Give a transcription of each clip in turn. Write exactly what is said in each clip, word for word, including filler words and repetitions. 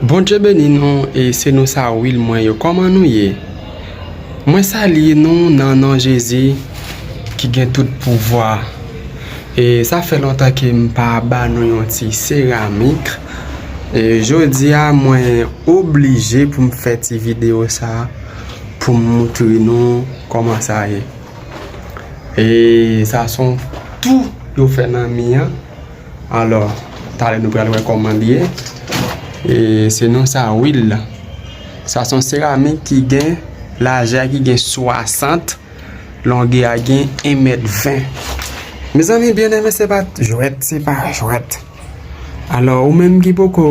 Bondye beni nou, e se nou sa Will mwen yo. Kòman nou ye? Mwen salye nou nan non Jezi ki gen tout pouvwa. E sa fè lontan ke m pa ba nou yon ti seramik. E jodi a, mwen oblije pou m fè ti videyo sa pou m moutre nou kòman sa ye. E sa se yon tou yo fè nan mi an. Alò, talè nou pral wè kòman li ye. E se non sa Will. Sa se yon seramik ki gen lajè ki gen swasant, longè a gen en mèt ven. Mezanmi, byeneme, se pa jwèt, se pa jwèt. Alò, ou menm ki poko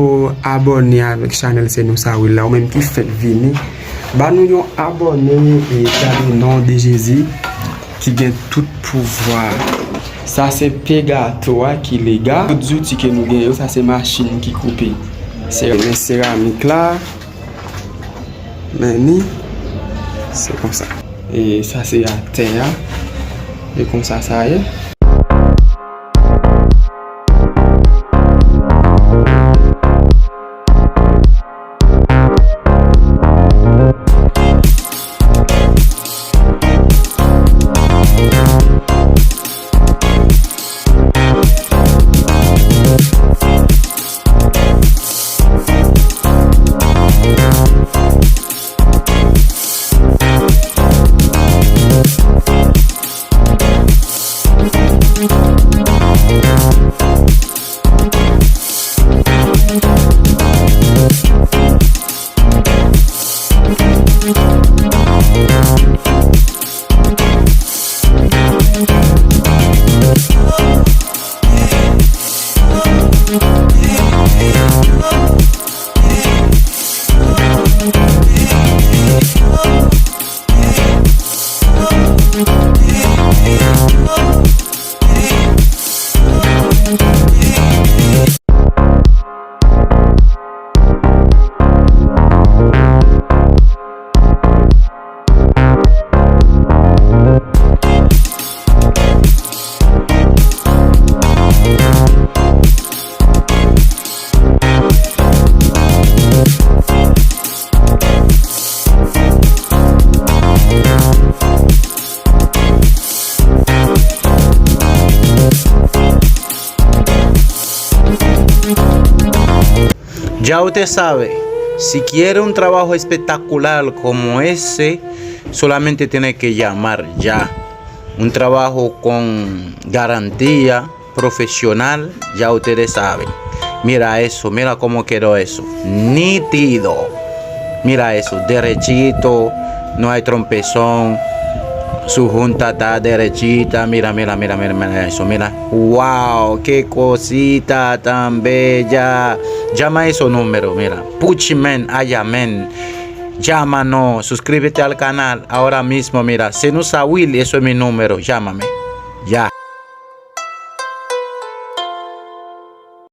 abòne avèk chanèl Se Nou Sa Will la, ou menm ki fèk vini, ba nou yon abòne e gade non de Jezi ki gen tout pouvwa. Sa se pye gato a ki lega. Tout zouti ke nou gen yo, sa se machin ki koupe. Se men seramik la, men ni, se konsa. E sa se atè a. E konsa sa ye. Ya usted sabe, si quiere un trabajo espectacular como ese, solamente tiene que llamar ya. Un trabajo con garantía, profesional, ya ustedes saben. Mira eso, mira cómo quedó eso. Nítido. Mira eso, derechito, no hay trompezón. Su junta está derechita. Mira, mira, mira, mira, mira eso, mira. Wow, qué cosita tan bella. Llama eso número, mira. Puchimen, ayamen. Llámanos, suscríbete al canal ahora mismo, mira. Se nou sa Will, eso es mi número, llámame. Ya.